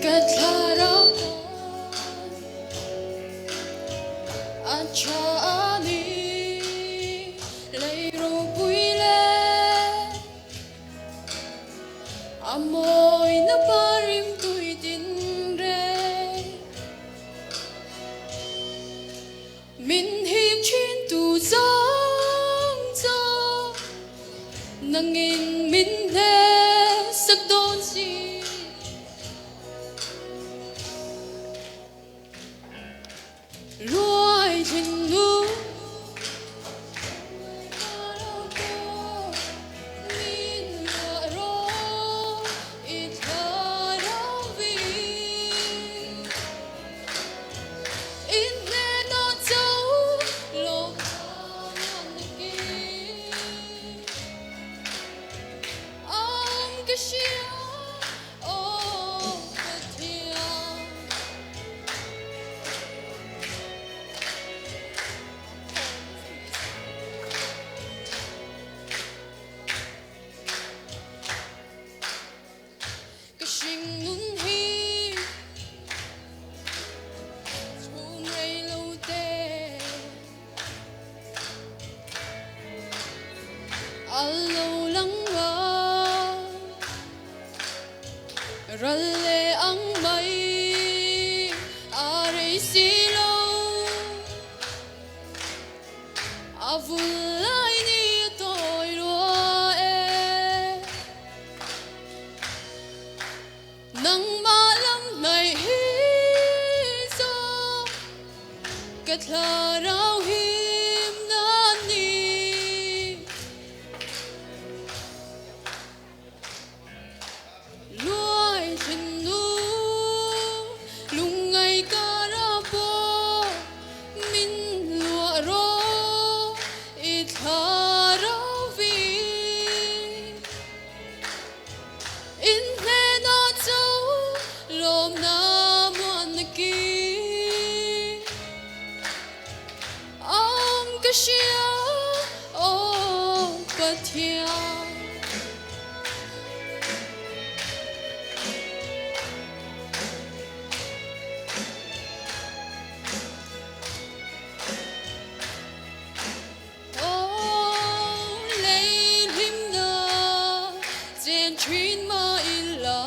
Ka thlarau tan a tha a ni. Lei ropui leh a mawina parim tui tinreng. Min hip thin tu zawng zawng nangin min hnehsak dawn si. Ruai thin nu min luah rawh i thlarau in. In hnenah cho lawm nan ki ang ka hria aw Pathian. Ka hringnun hi chhum rei lo te a lo lang a, ral leh ang mai a rei si lo. A vul lai ni a tawi rua e. Nangmah lam hnaih hi zawk ka thlarau him nan ni. Luai thin nu lungngai kara pawh min luah rawh i thlarau in. In hnenah cho lawmna muanna ki ang ka hria aw Pathian. Aw lei hlimna chen thin mah ila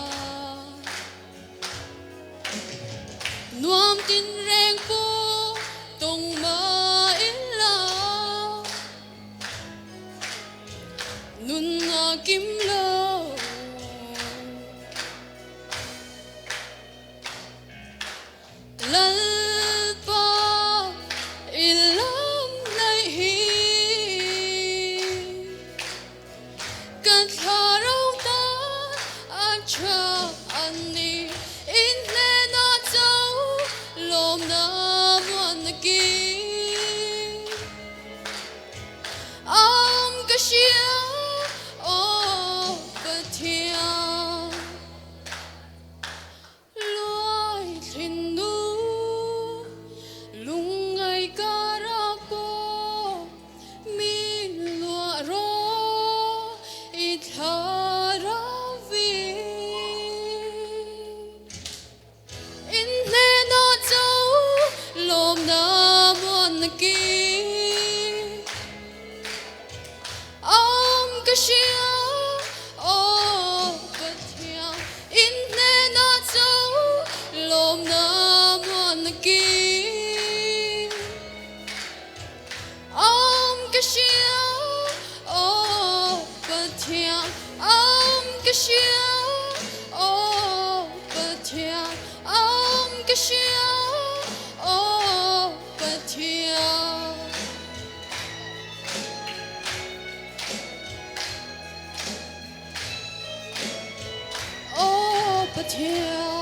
Nuam tin reng pawh tawng mah ila Nun a kim lo. Lalpa i lam hnaih hi Ka thlarau tan a tha a ni. In hnenah cho lawmna muanna ki Am ka hria aw Pathian. Luai thin nu lungngai kara pawh min luah rawh i thlarau in. In hnenah cho lawmna muanna ki Awm ka hria aw Pathian in hnenah cho lawmna muanna ki. Awm ka hria aw Pathian awm ka hria aw Pathian awm ka hria aw Pathian. Aw Pathian.